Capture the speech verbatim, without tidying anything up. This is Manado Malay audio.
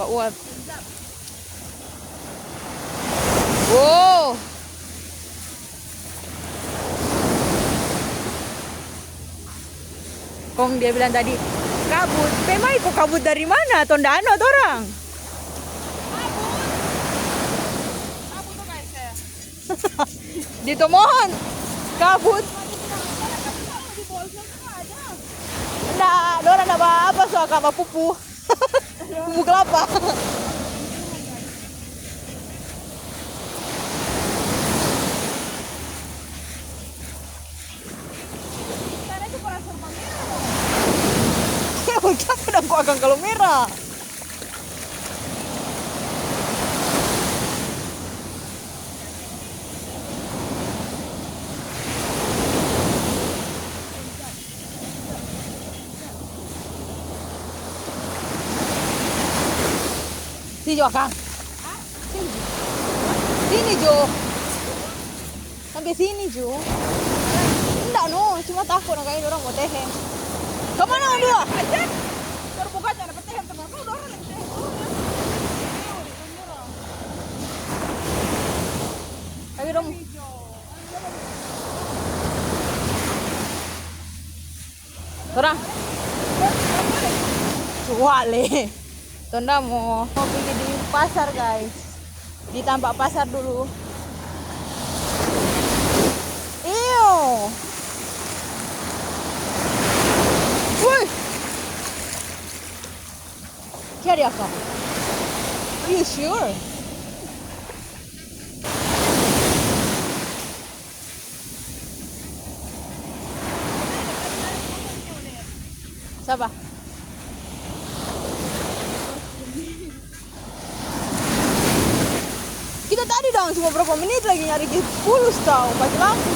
Uap. Wow. Kong dia bilang tadi, "Kabut." Pe mai ko kabut dari mana? Tondano torang. Di Tomohon. Kabut. Nda, dorang nda ba apa, so akang ba pupu. Pupu kelapa. Ucap dang ko akang kalo mera. Sini jo, akang. Sini jo. Sini jo. Sampe sini jo. Nda no, cuma tako na kayaknya dorang mo tehe. Kamana ngoni dua? Aja. Terbuka aja dapa tehe, teman. Kau dorang lagi tehe. Tapi dong. Torang. Cuale. Tong da mo, mo pigi di pasar, guys. Di tampa pasar dulu. Iyo. Woi. Cari apa? Are you sure? Sapa? Kita tadi dong cuma berapa menit lagi nyari di pulus tau, mati lampu.